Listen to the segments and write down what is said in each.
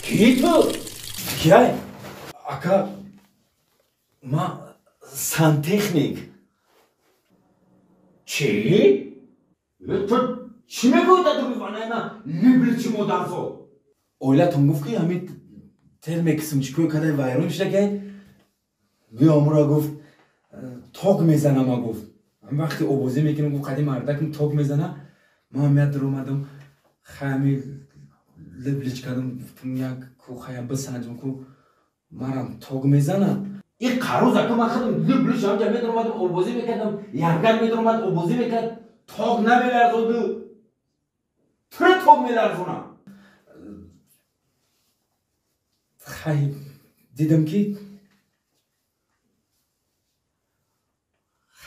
Ки ту? Кияй? Ака, ма сантехник. Чӣ? Ту чӣ мегӯӣ дар дуруни ваннаи ман либличи модарзод? Оилатон гуфт, ки ҳамин термексим чӣ кор кардай, вайрон шуда, биёмура гуфт, ток мезанама гуфт. Ҳам вақти обозӣ мекунам гуфт, қади мардакам ток мезана. Ман як даромадам, хами либлич кардам, гуфтам як ку хаям бисанҷам, ку марам ток мезана. И қароз ака, ман худам либлич ҳамҷа медаромадам, обозӣ мекардам, ягар медаромад, обозӣ мекард, ток намеларзоду, тура ток меларзонам. Хай, дидам ки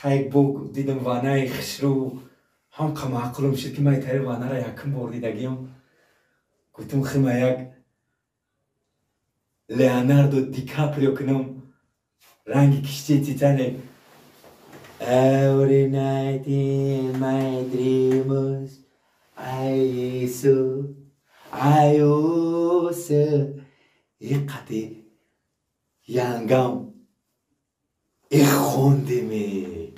хай бо дидам ванаи хушрӯ, ҳам қамаъқулам шуд, ки ман тари ванара якум бор дидагиам. Гуфтам хима як Леонардо Ди Каприо кунам, ранги киштии Титаник. Every night in my dreams I saw, I saw. И қати янгам и хондими.